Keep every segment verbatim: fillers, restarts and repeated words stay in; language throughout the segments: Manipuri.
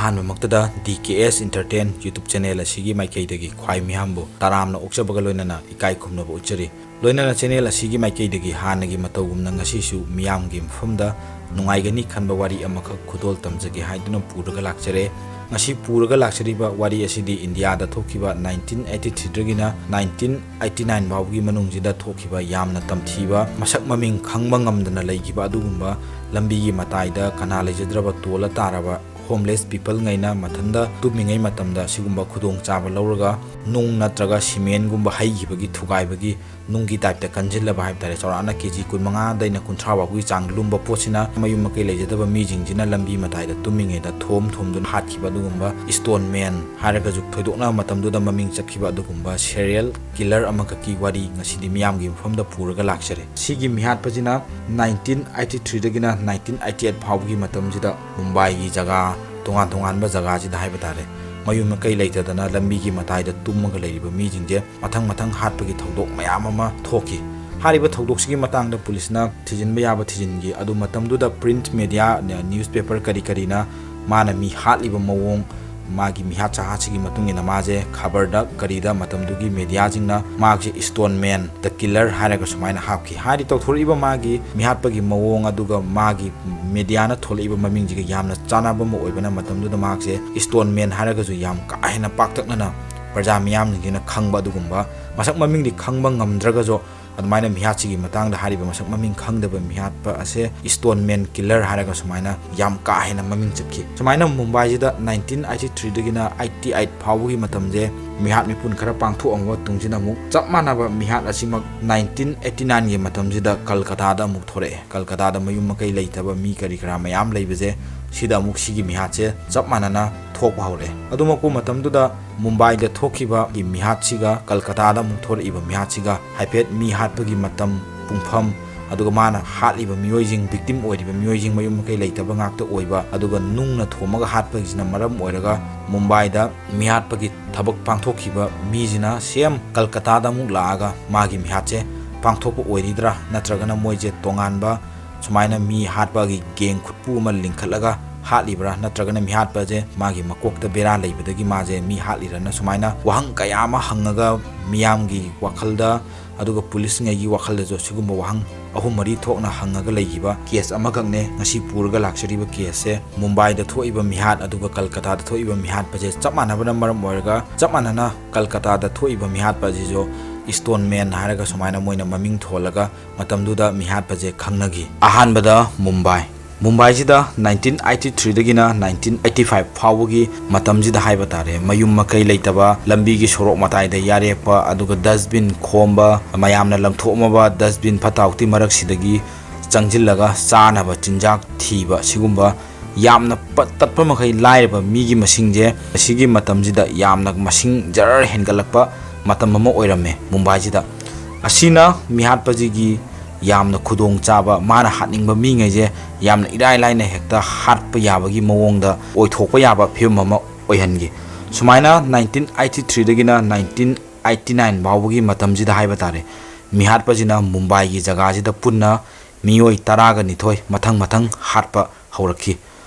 ꯑꯍꯥꯟꯕꯃꯛꯇꯗ D K S Entertain YouTube channel ꯑꯁꯤꯒꯤ ꯃꯥꯏꯀꯩꯗꯒꯤ ꯈ꯭ꯋꯥꯏ ꯃꯤꯌꯥꯝꯕꯨ ꯇꯔꯥꯝꯅ ꯑꯣꯛꯆꯕꯒ ꯂꯣꯏꯅꯅ ꯏꯀꯥꯏ ꯈꯨꯝꯅꯕ ꯎꯠꯆꯔꯤ꯫ ꯂꯣꯏꯅꯅ channel ꯑꯁꯤꯒꯤ ꯃꯥꯏꯀꯩꯗꯒꯤ ꯍꯥꯟꯅꯒꯤ ꯃꯇꯧꯒꯨꯝꯅ ꯉꯁꯤꯁꯨ ꯃꯤꯌꯥꯝꯒꯤ ꯃꯐꯝꯗ ꯅꯨꯡꯉꯥꯏꯒꯅꯤ ꯈꯟꯕ ꯋꯥꯔꯤ ꯑꯃꯈꯛ ꯈꯨꯗꯣꯜ ꯇꯝꯖꯒꯦ ꯍꯥꯏꯗꯨꯅ ꯄꯨꯔꯒ ꯂꯥꯛꯆꯔꯦ꯫ ꯉꯁꯤ ꯄꯨꯔꯒ ꯂꯥꯛꯆꯔꯤꯕ ꯋꯥꯔꯤ ꯑꯁꯤꯗꯤ ꯏꯟꯗꯤꯌꯥꯗ ꯊꯣꯛꯈꯤꯕ nineteen eighty three ꯗꯒꯤꯅ nineteen eighty nine ꯐꯥꯎꯕꯒꯤ ꯃꯅꯨꯡꯁꯤꯗ ꯊꯣꯛꯈꯤꯕ ꯌꯥꯝꯅ ꯇꯝꯊꯤꯕ, ꯃꯁꯛ ꯃꯃꯤꯡ ꯈꯪꯕ ꯉꯝꯗꯅ ꯂꯩꯈꯤꯕ ꯑꯗꯨꯒꯨꯝꯕ ꯂꯝꯕꯤꯒꯤ ꯃꯇꯥꯏꯗ ꯀꯅꯥ ꯂꯩꯖꯗ꯭ꯔꯕ ꯇꯣꯜꯂ ꯇꯥꯔꯕ homeless people ꯉꯩꯅ ꯃꯊꯟꯇ ꯇꯨꯝꯃꯤꯉꯩ ꯃꯇꯝꯗ ꯁꯤꯒꯨꯝꯕ ꯈꯨꯗꯣꯡꯆꯥꯕ ꯂꯧꯔꯒ ꯅꯨꯡ ꯅꯠꯇ꯭ꯔꯒ ꯁꯤꯃꯦꯟꯒꯨꯝꯕ ꯍꯩꯈꯤꯕꯒꯤ ꯊꯨꯒꯥꯏꯕꯒꯤ ꯅꯨꯡꯒꯤ type ꯇ ꯀꯟꯁꯤꯜꯂꯕ ꯍꯥꯏꯕ ꯇꯥꯔꯦ꯫ ꯆꯥꯎꯔꯥꯛꯅ ꯀꯦ ꯖꯤ ꯀꯨꯟꯃꯉꯥꯗꯩꯅ ꯀꯨꯟꯊ꯭ꯔꯥ ꯐꯥꯎꯕꯒꯤ ꯆꯥꯡ ꯂꯨꯝꯕ ꯄꯣꯠꯁꯤꯅ ꯃꯌꯨꯝ ꯃꯀꯩ ꯂꯩꯖꯗꯕ ꯃꯤꯁꯤꯡꯁꯤꯅ ꯂꯝꯕꯤ ꯃꯇꯥꯏꯗ ꯇꯨꯝꯃꯤꯉꯩꯗ ꯊꯣꯝ ꯊꯣꯝꯗꯨꯅ ꯍꯥꯠꯈꯤꯕ ꯑꯗꯨꯒꯨꯝꯕ stone man ꯍꯥꯏꯔꯒꯁꯨ ꯊꯣꯏꯗꯣꯛꯅ ꯃꯇꯝꯗꯨꯗ ꯃꯃꯤꯡ ꯆꯠꯈꯤꯕ ꯑꯗꯨꯒꯨꯝꯕ serial killer ꯑꯃꯈꯛꯀꯤ ꯋꯥꯔꯤ ꯉꯁꯤꯗꯤ ꯃꯤꯌꯥꯝꯒꯤ ꯃꯐꯝꯗ ꯄꯨꯔꯒ ꯂꯥꯛꯆꯔꯦ꯫ ꯁꯤꯒꯤ ꯃꯤꯍꯥꯠꯄꯁꯤꯅ nineteen eighty three ꯗꯒꯤꯅ nineteen eighty eight ꯐꯥꯎꯕꯒꯤ ꯃꯇꯝꯁꯤꯗ ꯃꯨꯝꯕꯥꯏꯒꯤ ꯖꯒꯥ, ꯇꯣꯉꯥꯟ ꯇꯣꯉꯥꯟꯕ ꯖꯒꯥꯁꯤꯗ ꯍꯥꯏꯕ ꯇꯥꯔꯦ, ꯃꯌꯨꯝ ꯃꯀꯩ ꯂꯩꯇꯗꯅ ꯂꯝꯕꯤꯒꯤ ꯃꯇꯥꯏꯗ ꯇꯨꯝꯃꯒ ꯂꯩꯔꯤꯕ ꯃꯤꯁꯤꯡꯁꯦ ꯃꯊꯪ ꯃꯊꯪ ꯍꯥꯠꯄꯒꯤ ꯊꯧꯗꯣꯛ ꯃꯌꯥꯝ ꯑꯃ ꯊꯣꯛꯈꯤ꯫ ꯍꯥꯏꯔꯤꯕ ꯊꯧꯗꯣꯛꯁꯤꯒꯤ ꯃꯇꯥꯡꯗ ꯄꯨꯂꯤꯁꯅ ꯊꯤꯖꯤꯟꯕ ꯌꯥꯕ ꯊꯤꯖꯤꯟꯈꯤ꯫ ꯑꯗꯨ ꯃꯇꯝꯗꯨꯗ print media, newspaper ꯀꯔꯤ ꯀꯔꯤꯅ ꯃꯥꯅ ꯃꯤ ꯍꯥꯠꯂꯤꯕ ꯃꯑꯣꯡ, ꯃꯥꯒꯤ ꯃꯤꯍꯥꯠ ꯆꯥꯍꯥꯠꯁꯤꯒꯤ ꯃꯇꯨꯡ ꯏꯟꯅ ꯃꯥꯁꯦ ꯈꯕꯔꯗ ꯀꯔꯤꯗ ꯃꯇꯝꯗꯨꯒꯤ mediaꯁꯤꯡꯅ ꯃꯥꯁꯦ stone man, the killer ꯍꯥꯏꯔꯒ ꯁꯨꯃꯥꯏꯅ ꯍꯥꯞꯈꯤ꯫ ꯍꯥꯏꯗꯤ ꯇꯧꯊꯣꯔꯛꯏꯕ ꯃꯥꯒꯤ ꯃꯤꯍꯥꯠꯄꯒꯤ ꯃꯑꯣꯡ ꯑꯗꯨꯒ ꯃꯥꯒꯤ mediaꯅ ꯊꯣꯛꯂꯛꯏꯕ ꯃꯃꯤꯡꯁꯤꯒ ꯌꯥꯝꯅ ꯆꯥꯟꯅꯕ ꯑꯃ ꯑꯣꯏꯕꯅ ꯃꯇꯝꯗꯨꯗ ꯃꯍꯥꯛꯁꯦ stone man ꯍꯥꯏꯔꯒꯁꯨ ꯌꯥꯝ ꯀꯥ ꯍꯦꯟꯅ ꯄꯥꯛꯇꯛꯅꯅ ꯄ꯭ꯔꯖꯥ ꯃꯤꯌꯥꯝꯁꯤꯡꯁꯤꯅ ꯈꯪꯕ ꯑꯗꯨꯒꯨꯝꯕ, ꯃꯁꯛ ꯃꯃꯤꯡꯗꯤ ꯈꯪꯕ ꯉꯝꯗ꯭ꯔꯒꯁꯨ ꯑꯗꯨꯃꯥꯏꯅ ꯃꯤꯍꯥꯠꯁꯤꯒꯤ ꯃꯇꯥꯡꯗ ꯍꯥꯏꯔꯤꯕ ꯃꯁꯛ ꯃꯃꯤꯡ ꯈꯪꯗꯕ ꯃꯤꯍꯥꯠꯄ ꯑꯁꯦ stone man killer ꯍꯥꯏꯔꯒ ꯁꯨꯃꯥꯏꯅ ꯌꯥꯝ ꯀꯥ ꯍꯦꯟꯅ ꯃꯃꯤꯡ ꯆꯠꯈꯤ꯫ ꯁꯨꯃꯥꯏꯅ ꯃꯨꯝꯕꯥꯏꯁꯤꯗ nineteen eighty three ꯗꯒꯤꯅ eighty eight ꯐꯥꯎꯕꯒꯤ ꯃꯇꯝꯁꯦ ꯃꯤꯍꯥꯠ ꯃꯤꯄꯨꯟ ꯈꯔ ꯄꯥꯡꯊꯣꯛꯑꯝꯃꯕ ꯇꯨꯡꯁꯤꯗ ꯑꯃꯨꯛ ꯆꯞ ꯃꯥꯟꯅꯕ ꯃꯤꯍꯥꯠ ꯑꯁꯤꯃꯛ nineteen eighty nineꯒꯤ ꯃꯇꯝꯁꯤꯗ ꯀꯜꯀꯇꯥꯗ ꯑꯃꯨꯛ ꯊꯣꯔꯛꯑꯦ꯫ ꯀꯜꯀꯇꯥꯗ ꯃꯌꯨꯝ ꯃꯀꯩ ꯂꯩꯇꯕ ꯃꯤ ꯀꯔꯤ ꯀꯔꯥ ꯃꯌꯥꯝ ꯂꯩꯕꯁꯦ ꯁꯤꯗ ꯑꯃꯨꯛ ꯁꯤꯒꯤ ꯃꯤꯍꯥꯠꯁꯦ ꯆꯞ ꯃꯥꯟꯅꯅ ꯊꯣꯛꯄ ꯍꯧꯔꯛꯑꯦ꯫ ꯑꯗꯨꯃꯛꯄꯨ ꯃꯇꯝꯗꯨꯗ ꯃꯨꯝꯕꯥꯏꯗ ꯊꯣꯛꯈꯤꯕ ꯃꯤꯍꯥꯠꯁꯤꯒ ꯀꯜꯀꯇꯥꯗ ꯑꯃꯨꯛ ꯊꯣꯔꯛꯏꯕ ꯃꯤꯍꯥꯠꯁꯤꯒ ꯍꯥꯏꯐꯦꯠ ꯃꯤ ꯍꯥꯠꯄꯒꯤ ꯃꯇꯝ, ꯄꯨꯡꯐꯝ, ꯑꯗꯨꯒ ꯃꯥꯅ ꯍꯥꯠꯂꯤꯕ ꯃꯤꯑꯣꯏꯁꯤꯡ, victim ꯑꯣꯏꯔꯤꯕ ꯃꯤꯑꯣꯏꯁꯤꯡ ꯃꯌꯨꯝ ꯃꯀꯩ ꯂꯩꯇꯕ ꯉꯥꯛꯇ ꯑꯣꯏꯕ, ꯑꯗꯨꯒ ꯅꯨꯡꯅ ꯊꯣꯝꯃꯒ ꯍꯥꯠꯄꯒꯤꯁꯤꯅ ꯃꯔꯝ ꯑꯣꯏꯔꯒ ꯃꯨꯝꯕꯥꯏꯗ ꯃꯤꯍꯥꯠꯄꯒꯤ ꯊꯕꯛ ꯄꯥꯡꯊꯣꯛꯈꯤꯕ ꯃꯤꯁꯤꯅ same ꯀꯜꯀꯇꯥꯗ ꯑꯃꯨꯛ ꯂꯥꯛꯑꯒ ꯃꯥꯒꯤ ꯃꯤꯍꯥꯠꯁꯦ ꯄꯥꯡꯊꯣꯛꯄ ꯑꯣꯏꯔꯤꯗ꯭ꯔꯥ, ꯅꯠꯇ꯭ꯔꯒꯅ ꯃꯣꯏꯁꯦ ꯇꯣꯉꯥꯟꯕ ꯁꯨꯃꯥꯏꯅ ꯃꯤ ꯍꯥꯠꯄꯒꯤ gang ꯈꯨꯠꯄꯨ ꯑꯃ ꯂꯤꯡꯈꯠꯂꯒ ꯍꯥꯠꯂꯤꯕ꯭ꯔꯥ, ꯅꯠꯇ꯭ꯔꯒꯅ ꯃꯤꯍꯥꯠꯄꯁꯦ ꯃꯥꯒꯤ ꯃꯀꯣꯛꯇ ꯕꯦꯔꯥ ꯂꯩꯕꯗꯒꯤ ꯃꯥꯁꯦ ꯃꯤ ꯍꯥꯠꯂꯤꯔꯅ ꯁꯨꯃꯥꯏꯅ ꯋꯥꯍꯪ ꯀꯌꯥ ꯑꯃ ꯍꯪꯉꯒ ꯃꯤꯌꯥꯝꯒꯤ ꯋꯥꯈꯜꯗ, ꯑꯗꯨꯒ ꯄꯨꯂꯤꯁꯉꯩꯒꯤ ꯋꯥꯈꯜꯗꯁꯨ ꯑꯁꯤꯒꯨꯝꯕ ꯋꯥꯍꯪ ꯑꯍꯨꯝ ꯃꯔꯤ ꯊꯣꯛꯅ ꯍꯪꯉꯒ ꯂꯩꯈꯤꯕ ꯀꯦꯁ ꯑꯃꯈꯛꯅꯦ ꯉꯁꯤ ꯄꯨꯔꯒ ꯂꯥꯛꯆꯔꯤꯕ ꯀꯦꯁꯁꯦ꯫ ꯃꯨꯝꯕꯥꯏꯗ ꯊꯣꯛꯏꯕ ꯃꯤꯍꯥꯠ ꯑꯗꯨꯒ ꯀꯜꯀꯇꯥꯗ ꯊꯣꯛꯏꯕ ꯃꯤꯍꯥꯠꯄꯁꯦ ꯆꯞ ꯃꯥꯟꯅꯕꯅ ꯃꯔꯝ ꯑꯣꯏꯔꯒ, ꯆꯞ ꯃꯥꯟꯅꯅ ꯀꯜꯀꯇꯥꯗ ꯊꯣꯛꯏꯕ ꯃꯤꯍꯥꯠꯄ ꯑꯁꯤꯁꯨ ꯏꯁꯇꯣꯟ ꯃꯦꯟ ꯍꯥꯏꯔꯒ ꯁꯨꯃꯥꯏꯅ ꯃꯣꯏꯅ ꯃꯃꯤꯡ ꯊꯣꯜꯂꯒ ꯃꯇꯝꯗꯨꯗ ꯃꯤꯍꯥꯠꯄꯁꯦ ꯈꯪꯅꯈꯤ꯫ ꯑꯍꯥꯟꯕꯗ ꯃꯨꯝꯕꯥꯏ꯫ ꯃꯨꯝꯕꯥꯏꯁꯤꯗ ꯅꯥꯏꯟꯇꯤꯟ ꯑꯩꯠꯇꯤ ꯊ꯭ꯔꯤꯗꯒꯤꯅ ꯅꯥꯏꯟꯇꯤꯟ ꯑꯩꯠꯇꯤ ꯐꯥꯏꯚ ꯐꯥꯎꯕꯒꯤ ꯃꯇꯝꯁꯤꯗ ꯍꯥꯏꯕ ꯇꯥꯔꯦ, ꯃꯌꯨꯝ ꯃꯀꯩ ꯂꯩꯇꯕ, ꯂꯝꯕꯤꯒꯤ ꯁꯣꯔꯣꯛ ꯃꯇꯥꯏꯗ ꯌꯥꯔꯦꯞꯄ, ꯑꯗꯨꯒ ꯗꯁꯕꯤꯟ ꯈꯣꯝꯕ, ꯃꯌꯥꯝꯅ ꯂꯪꯊꯣꯛꯑꯝꯃꯕ ꯗꯁꯕꯤꯟ ꯐꯠꯇ ꯍꯥꯎꯊꯤ ꯃꯔꯛꯁꯤꯗꯒꯤ ꯆꯪꯁꯤꯜꯂꯒ ꯆꯥꯅꯕ ꯆꯤꯟꯖꯥꯛ ꯊꯤꯕ, ꯁꯤꯒꯨꯝꯕ ꯌꯥꯝꯅ ꯄꯠ-, ꯇꯠꯄ ꯃꯈꯩ ꯂꯥꯏꯔꯕ ꯃꯤꯒꯤ ꯃꯁꯤꯡꯁꯦ ꯑꯁꯤꯒꯤ ꯃꯇꯝꯁꯤꯗ ꯌꯥꯝꯅ ꯃꯁꯤꯡ ꯖꯔ ꯍꯦꯟꯒꯠꯂꯛꯄ ꯃꯇꯝ ꯑꯃ ꯑꯣꯏꯔꯝꯃꯦ ꯃꯨꯝꯕꯥꯏꯁꯤꯗ꯫ ꯑꯁꯤꯅ ꯃꯤꯍꯥꯠꯄꯁꯤꯒꯤ ꯌꯥꯝꯅ ꯈꯨꯗꯣꯡ ꯆꯥꯕ, ꯃꯥꯅ ꯍꯥꯠꯅꯤꯡꯕ ꯃꯤꯉꯩꯁꯦ ꯌꯥꯝꯅ ꯏꯔꯥꯏ ꯂꯥꯏꯅ ꯍꯦꯛꯇ ꯍꯥꯠꯄ ꯌꯥꯕꯒꯤ ꯃꯑꯣꯡꯗ ꯑꯣꯏꯊꯣꯛꯄ ꯌꯥꯕ ꯐꯤꯕꯝ ꯑꯃ ꯑꯣꯏꯍꯟꯈꯤ꯫ ꯁꯨꯃꯥꯏꯅ ꯅꯥꯏꯟꯇꯤꯟ ꯑꯩꯠꯇꯤ ꯊ꯭ꯔꯤꯗꯒꯤꯅ ꯅꯥꯏꯟꯇꯤꯟ ꯑꯩꯠꯇꯤ ꯅꯥꯏꯟ ꯐꯥꯎꯕꯒꯤ ꯃꯇꯝꯁꯤꯗ ꯍꯥꯏꯕ ꯇꯥꯔꯦ, ꯃꯤꯍꯥꯠꯄꯁꯤꯅ ꯃꯨꯝꯕꯥꯏꯒꯤ ꯖꯒꯥꯁꯤꯗ ꯄꯨꯟꯅ ꯃꯤꯑꯣꯏ ꯇꯔꯥꯒ ꯅꯤꯊꯣꯏ ꯃꯊꯪ ꯃꯊꯪ ꯍꯥꯠꯄ ꯍꯧꯔꯛꯈꯤ꯫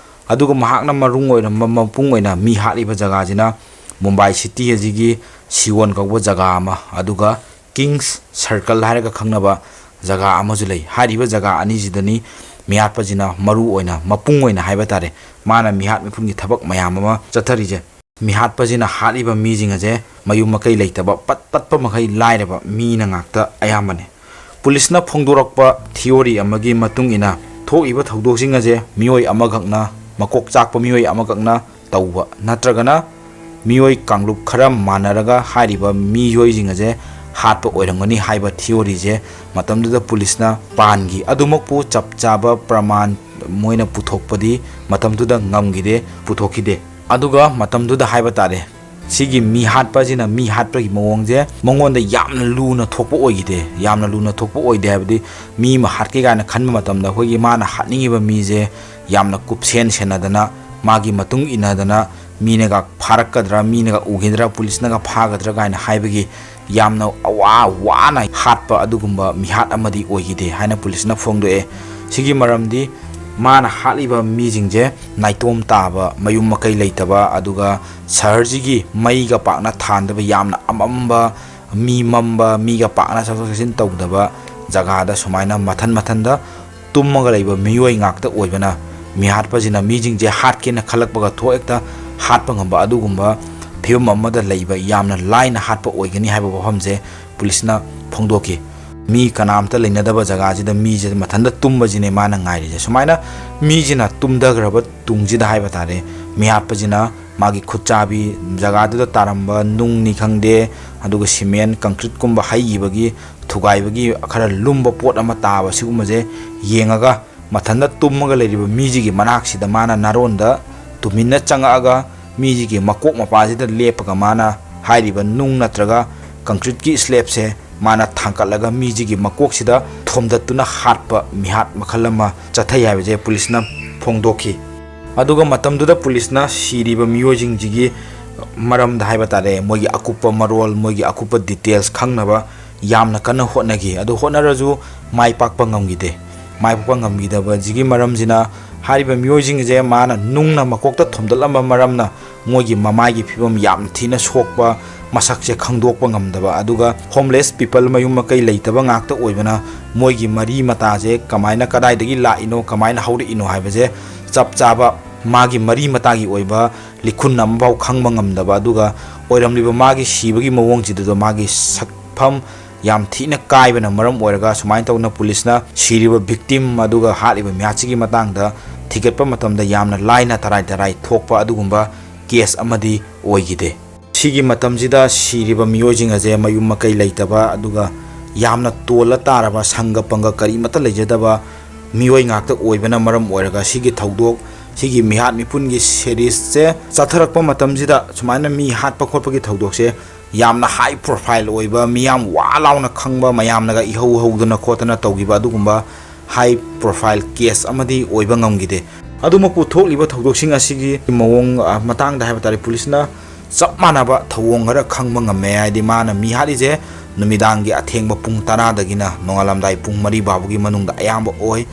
ꯑꯗꯨꯒ ꯃꯍꯥꯛꯅ ꯃꯔꯨꯡ ꯑꯣꯏꯔꯝꯕ, ꯃꯄꯨꯡ ꯑꯣꯏꯅ ꯃꯤ ꯍꯥꯠꯂꯤꯕ ꯖꯒꯥꯁꯤꯅ ꯃꯨꯝꯕꯥꯏ ꯁꯤꯇꯤ ꯑꯁꯤꯒꯤ ꯁꯤꯑꯣꯟ ꯀꯧꯕ ꯖꯒꯥ ꯑꯃ, ꯑꯗꯨꯒ ꯀꯤꯡꯁ ꯁꯔꯀꯜ ꯍꯥꯏꯔꯒ ꯈꯪꯅꯕ ꯖꯒꯥ ꯑꯃꯁꯨ ꯂꯩ꯫ ꯍꯥꯏꯔꯤꯕ ꯖꯒꯥ ꯑꯅꯤꯁꯤꯗꯅꯤ ꯃꯤꯍꯥꯠꯄꯁꯤꯅ ꯃꯔꯨ ꯑꯣꯏꯅ, ꯃꯄꯨꯡ ꯑꯣꯏꯅ ꯍꯥꯏꯕ ꯇꯥꯔꯦ, ꯃꯥꯅ ꯃꯤꯍꯥꯠ ꯃꯤꯄꯨꯟꯒꯤ ꯊꯕꯛ ꯃꯌꯥꯝ ꯑꯃ ꯆꯠꯊꯔꯤꯁꯦ꯫ ꯃꯤꯍꯥꯠꯄꯁꯤꯅ ꯍꯥꯠꯂꯤꯕ ꯃꯤꯁꯤꯡ ꯑꯁꯦ ꯃꯌꯨꯝ ꯃꯀꯩ ꯂꯩꯇꯕ, ꯄꯠ-, ꯄꯠꯄ ꯃꯈꯩ ꯂꯥꯏꯔꯕ ꯃꯤꯅ ꯉꯥꯛꯇ ꯑꯌꯥꯝꯕꯅꯤ꯫ ꯄꯨꯂꯤꯁꯅ ꯐꯣꯡꯗꯣꯔꯛꯄ ꯊꯤꯑꯣꯔꯤ ꯑꯃꯒꯤ ꯃꯇꯨꯡ ꯏꯟꯅ, ꯊꯣꯛꯏꯕ ꯊꯧꯗꯣꯛꯁꯤꯡ ꯑꯁꯦ ꯃꯤꯑꯣꯏ ꯑꯃꯈꯛꯅ, ꯃꯀꯣꯛ ꯆꯥꯛꯄ ꯃꯤꯑꯣꯏ ꯑꯃꯈꯛꯅ ꯇꯧꯕ ꯅꯠꯇ꯭ꯔꯒꯅ ꯃꯤꯑꯣꯏ ꯀꯥꯡꯂꯨꯞ ꯈꯔ ꯃꯥꯟꯅꯔꯒ ꯍꯥꯏꯔꯤꯕ ꯃꯤꯑꯣꯏꯁꯤꯡ ꯑꯁꯦ ꯍꯥꯠꯄ ꯑꯣꯏꯔꯝꯒꯅꯤ ꯍꯥꯏꯕ ꯊꯤꯑꯣꯔꯤꯁꯦ ꯃꯇꯝꯗꯨꯗ ꯄꯨꯂꯤꯁꯅ ꯄꯥꯟꯈꯤ꯫ ꯑꯗꯨꯃꯛꯄꯨ ꯆꯞ ꯆꯥꯕ ꯄ꯭ꯔꯃꯥꯟ ꯃꯣꯏꯅ ꯄꯨꯊꯣꯛꯄꯗꯤ ꯃꯇꯝꯗꯨꯗ ꯉꯝꯈꯤꯗꯦ, ꯄꯨꯊꯣꯛꯈꯤꯗꯦ꯫ ꯑꯗꯨꯒ ꯃꯇꯝꯗꯨꯗ ꯍꯥꯏꯕ ꯇꯥꯔꯦ, ꯁꯤꯒꯤ ꯃꯤ ꯍꯥꯠꯄꯁꯤꯅ, ꯃꯤ ꯍꯥꯠꯄꯒꯤ ꯃꯑꯣꯡꯁꯦ ꯃꯉꯣꯟꯗ ꯌꯥꯝꯅ ꯂꯨꯅ ꯊꯣꯛꯄ ꯑꯣꯏꯈꯤꯗꯦ꯫ ꯌꯥꯝꯅ ꯂꯨꯅ ꯊꯣꯛꯄ ꯑꯣꯏꯗꯦ ꯍꯥꯏꯕꯗꯤ, ꯃꯤ ꯑꯃ ꯍꯥꯠꯀꯦ ꯀꯥꯏꯅ ꯈꯟꯕ ꯃꯇꯝꯗ ꯑꯩꯈꯣꯏꯒꯤ ꯃꯥꯅ ꯍꯥꯠꯅꯤꯡꯉꯤꯕ ꯃꯤꯁꯦ ꯌꯥꯝꯅ ꯀꯨꯞꯁꯦꯟ ꯁꯦꯟꯅꯗꯅ, ꯃꯥꯒꯤ ꯃꯇꯨꯡ ꯏꯟꯅꯗꯅ, ꯃꯤꯅꯒ ꯐꯥꯔꯛꯀꯗ꯭ꯔꯥ, ꯃꯤꯅꯒ ꯎꯈꯤꯗ꯭ꯔꯥ, ꯄꯨꯂꯤꯁꯅꯒ ꯐꯥꯒꯗ꯭ꯔꯥ ꯀꯥꯏꯅ ꯍꯥꯏꯕꯒꯤ ꯌꯥꯝꯅ ꯑꯋꯥ ꯋꯥꯅ ꯍꯥꯠꯄ ꯑꯗꯨꯒꯨꯝꯕ ꯃꯤꯍꯥꯠ ꯑꯃꯗꯤ ꯑꯣꯏꯈꯤꯗꯦ ꯍꯥꯏꯅ ꯄꯨꯂꯤꯁꯅ ꯐꯣꯡꯗꯣꯛꯑꯦ꯫ ꯁꯤꯒꯤ ꯃꯔꯝꯗꯤ ꯃꯥꯅ ꯍꯥꯠꯂꯤꯕ ꯃꯤꯁꯤꯡꯁꯦ ꯅꯥꯏꯇꯣꯝ ꯇꯥꯕ, ꯃꯌꯨꯝ ꯃꯀꯩ ꯂꯩꯇꯕ, ꯑꯗꯨꯒ ꯁꯍꯔꯁꯤꯒꯤ ꯃꯩꯒ ꯄꯥꯛꯅ ꯊꯥꯟꯗꯕ, ꯌꯥꯝꯅ ꯑꯃꯝꯕ, ꯃꯤ ꯃꯝꯕ, ꯃꯤꯒ ꯄꯥꯛꯅ ꯆꯠꯊꯣꯛ ꯆꯠꯁꯤꯟ ꯇꯧꯗꯕ ꯖꯒꯥꯗ ꯁꯨꯃꯥꯏꯅ ꯃꯊꯟ ꯃꯊꯟꯗ ꯇꯨꯝꯃꯒ ꯂꯩꯕ ꯃꯤꯑꯣꯏ ꯉꯥꯛꯇ ꯑꯣꯏꯕꯅ, ꯃꯤꯍꯥꯠꯄꯁꯤꯅ ꯃꯤꯁꯤꯡꯁꯦ ꯍꯥꯠꯀꯦꯅ ꯈꯜꯂꯛꯄꯒ ꯊꯣꯛ ꯍꯦꯛꯇ ꯍꯥꯠꯄ ꯉꯝꯕ ꯑꯗꯨꯒꯨꯝꯕ ꯐꯤꯕꯝ ꯑꯃꯗ ꯂꯩꯕ, ꯌꯥꯝꯅ ꯂꯥꯏꯅ ꯍꯥꯠꯄ ꯑꯣꯏꯒꯅꯤ ꯍꯥꯏꯕ ꯋꯥꯐꯝꯁꯦ ꯄꯨꯂꯤꯁꯅ ꯐꯣꯡꯗꯣꯛꯈꯤ꯫ ꯃꯤ ꯀꯅꯥꯝꯇ ꯂꯩꯅꯗꯕ ꯖꯒꯥꯁꯤꯗ ꯃꯤꯁꯦ ꯃꯊꯟꯇ ꯇꯨꯝꯕꯁꯤꯅꯦ ꯃꯥꯅ ꯉꯥꯏꯔꯤꯁꯦ꯫ ꯁꯨꯃꯥꯏꯅ ꯃꯤꯁꯤꯅ ꯇꯨꯝꯊꯈ꯭ꯔꯕ ꯇꯨꯡꯁꯤꯗ ꯍꯥꯏꯕ ꯇꯥꯔꯦ, ꯃꯤꯍꯥꯠꯄꯁꯤꯅ ꯃꯥꯒꯤ ꯈꯨꯠꯆꯥꯕꯤ, ꯖꯒꯥꯗꯨꯗ ꯇꯥꯔꯝꯕ ꯅꯨꯡꯅꯤ ꯈꯪꯗꯦ, ꯑꯗꯨꯒ ꯁꯤꯃꯦꯟ, ꯀꯪꯀ꯭ꯔꯤꯠꯀꯨꯝꯕ ꯍꯩꯈꯤꯕꯒꯤ, ꯊꯨꯒꯥꯏꯕꯒꯤ ꯈꯔ ꯂꯨꯝꯕ ꯄꯣꯠ ꯑꯃ ꯇꯥꯕ, ꯁꯤꯒꯨꯝꯕꯁꯦ ꯌꯦꯡꯉꯒ ꯃꯊꯟꯇ ꯇꯨꯝꯃꯒ ꯂꯩꯔꯤꯕ ꯃꯤꯁꯤꯒꯤ ꯃꯅꯥꯛꯁꯤꯗ ꯃꯥꯅ ꯅꯥꯔꯣꯟꯗ ꯇꯨꯃꯤꯟꯅ ꯆꯪꯉꯛꯑꯒ ꯃꯤꯁꯤꯒꯤ ꯃꯀꯣꯛ ꯃꯄꯥꯁꯤꯗ ꯂꯦꯞꯄꯒ ꯃꯥꯅ ꯍꯥꯏꯔꯤꯕ ꯅꯨꯡ ꯅꯠꯇ꯭ꯔꯒ ꯀꯪꯀ꯭ꯔꯤꯠꯀꯤ ꯁ꯭ꯂꯦꯞꯁꯦ ꯃꯥꯅ ꯊꯥꯡꯀꯠꯂꯒ ꯃꯤꯁꯤꯒꯤ ꯃꯀꯣꯛꯁꯤꯗ ꯊꯣꯝꯗꯠꯇꯨꯅ ꯍꯥꯠꯄ ꯃꯤꯍꯥꯠ ꯃꯈꯜ ꯑꯃ ꯆꯠꯊꯩ ꯍꯥꯏꯕꯁꯦ ꯄꯨꯂꯤꯁꯅ ꯐꯣꯡꯗꯣꯛꯈꯤ꯫ ꯑꯗꯨꯒ ꯃꯇꯝꯗꯨꯗ ꯄꯨꯂꯤꯁꯅ ꯁꯤꯔꯤꯕ ꯃꯤꯑꯣꯏꯁꯤꯡꯁꯤꯒꯤ ꯃꯔꯝꯗ ꯍꯥꯏꯕ ꯇꯥꯔꯦ, ꯃꯣꯏꯒꯤ ꯑꯀꯨꯞꯄ ꯃꯔꯣꯜ, ꯃꯣꯏꯒꯤ ꯑꯀꯨꯞꯄ ꯗꯤꯇꯦꯜꯁ ꯈꯪꯅꯕ ꯌꯥꯝꯅ ꯀꯟꯅ ꯍꯣꯠꯅꯈꯤ꯫ ꯑꯗꯨ ꯍꯣꯠꯅꯔꯁꯨ ꯃꯥꯏ ꯄꯥꯛꯄ ꯉꯝꯈꯤꯗꯦ꯫ ꯃꯥꯏ ꯄꯥꯛꯄ ꯉꯝꯈꯤꯗꯕꯁꯤꯒꯤ ꯃꯔꯝꯁꯤꯅ ꯍꯥꯏꯔꯤꯕ ꯃꯤꯑꯣꯏꯁꯤꯡꯁꯦ ꯃꯥꯅ ꯅꯨꯡꯅ ꯃꯀꯣꯛꯇ ꯊꯣꯝꯗꯠꯂꯝꯕ ꯃꯔꯝꯅ ꯃꯣꯏꯒꯤ ꯃꯃꯥꯏꯒꯤ ꯐꯤꯕꯝ ꯌꯥꯝ ꯊꯤꯅ ꯁꯣꯛꯄ, ꯃꯁꯛꯁꯦ ꯈꯪꯗꯣꯛꯄ ꯉꯝꯗꯕ, ꯑꯗꯨꯒ ꯍꯣꯝꯂꯦꯁ ꯄꯤꯄꯜ, ꯃꯌꯨꯝ ꯃꯀꯩ ꯂꯩꯇꯕ ꯉꯥꯛꯇ ꯑꯣꯏꯕꯅ ꯃꯣꯏꯒꯤ ꯃꯔꯤ ꯃꯇꯥꯁꯦ ꯀꯃꯥꯏꯅ, ꯀꯗꯥꯏꯗꯒꯤ ꯂꯥꯛꯏꯅꯣ, ꯀꯃꯥꯏꯅ ꯍꯧꯔꯛꯏꯅꯣ ꯍꯥꯏꯕꯁꯦ ꯆꯞ ꯆꯥꯕ ꯃꯥꯒꯤ ꯃꯔꯤ ꯃꯇꯥꯒꯤ ꯑꯣꯏꯕ ꯂꯤꯈꯨꯟ ꯑꯃꯐꯥꯎ ꯈꯪꯕ ꯉꯝꯗꯕ, ꯑꯗꯨꯒ ꯑꯣꯏꯔꯝꯂꯤꯕ ꯃꯥꯒꯤ ꯁꯤꯕꯒꯤ ꯃꯑꯣꯡꯁꯤꯗꯨꯗ ꯃꯥꯒꯤ ꯁꯛꯐꯝ ꯌꯥꯝ ꯊꯤꯅ ꯀꯥꯏꯕꯅ ꯃꯔꯝ ꯑꯣꯏꯔꯒ ꯁꯨꯃꯥꯏꯅ ꯇꯧꯗꯅ ꯄꯨꯂꯤꯁꯅ ꯁꯤꯔꯤꯕ ꯚꯤꯛꯇꯤꯝ ꯑꯗꯨꯒ ꯍꯥꯠꯂꯤꯕ ꯃꯤꯍꯥꯠꯁꯤꯒꯤ ꯃꯇꯥꯡꯗ ꯊꯤꯒꯠꯄ ꯃꯇꯝꯗ ꯌꯥꯝꯅ ꯂꯥꯏꯅ ꯇꯔꯥꯏ ꯇꯔꯥꯏ ꯊꯣꯛꯄ ꯑꯗꯨꯒꯨꯝꯕ ꯀꯦꯁ ꯑꯃꯗꯤ ꯑꯣꯏꯈꯤꯗꯦ꯫ ꯁꯤꯒꯤ ꯃꯇꯝꯁꯤꯗ ꯁꯤꯔꯤꯕ ꯃꯤꯑꯣꯏꯁꯤꯡ ꯑꯁꯦ ꯃꯌꯨꯝ ꯃꯀꯩ ꯂꯩꯇꯕ, ꯑꯗꯨꯒ ꯌꯥꯝꯅ ꯇꯣꯜꯂ ꯇꯥꯔꯕ, ꯁꯪꯒ ꯄꯪꯒ ꯀꯔꯤꯃꯠꯇ ꯂꯩꯖꯗꯕ ꯃꯤꯑꯣꯏ ꯉꯥꯛꯇ ꯑꯣꯏꯕꯅ ꯃꯔꯝ ꯑꯣꯏꯔꯒ ꯁꯤꯒꯤ ꯊꯧꯗꯣꯛ, ꯁꯤꯒꯤ ꯃꯤꯍꯥꯠ ꯃꯤꯄꯨꯟꯒꯤ ꯁꯦꯔꯤꯁꯁꯦ ꯆꯠꯊꯔꯛꯄ ꯃꯇꯝꯁꯤꯗ ꯁꯨꯃꯥꯏꯅ ꯃꯤ ꯍꯥꯠꯄ ꯈꯣꯠꯄꯒꯤ ꯊꯧꯗꯣꯛꯁꯦ ꯌꯥꯝꯅ ꯍꯥꯏ ꯄ꯭ꯔꯣꯐꯥꯏꯜ ꯑꯣꯏꯕ, ꯃꯤꯌꯥꯝ ꯋꯥ ꯂꯥꯎꯅ ꯈꯪꯕ, ꯃꯌꯥꯝꯅꯒ ꯏꯍꯧ ꯍꯧꯗꯅ ꯈꯣꯠꯇꯅ ꯇꯧꯈꯤꯕ ꯑꯗꯨꯒꯨꯝꯕ ꯍꯥꯏ ꯄ꯭ꯔꯣꯐꯥꯏꯜ ꯀꯦꯁ ꯑꯃꯗꯤ ꯑꯣꯏꯕ ꯉꯝꯈꯤꯗꯦ꯫ ꯑꯗꯨꯃꯛꯄꯨ ꯊꯣꯛꯂꯤꯕ ꯊꯧꯗꯣꯛꯁꯤꯡ ꯑꯁꯤꯒꯤ ꯃꯑꯣꯡ, ꯑ, ꯃꯇꯥꯡꯗ ꯍꯥꯏꯕ ꯇꯥꯔꯦ, ꯄꯨꯂꯤꯁꯅ ꯆꯞ ꯃꯥꯟꯅꯕ ꯊꯧꯑꯣꯡ ꯈꯔ ꯈꯪꯕ ꯉꯝꯃꯦ꯫ ꯍꯥꯏꯗꯤ ꯃꯥꯅ ꯃꯤ ꯍꯥꯠꯂꯤꯁꯦ ꯅꯨꯃꯤꯗꯥꯡꯒꯤ ꯑꯊꯦꯡꯕ ꯄꯨꯡ ꯇꯔꯥꯗꯒꯤꯅ ꯅꯣꯡꯉꯥꯜꯂꯝꯗꯥꯏ ꯄꯨꯡ ꯃꯔꯤ ꯐꯥꯎꯕꯒꯤ ꯃꯅꯨꯡꯗ ꯑꯌꯥꯝꯕ ꯑꯣꯏ꯫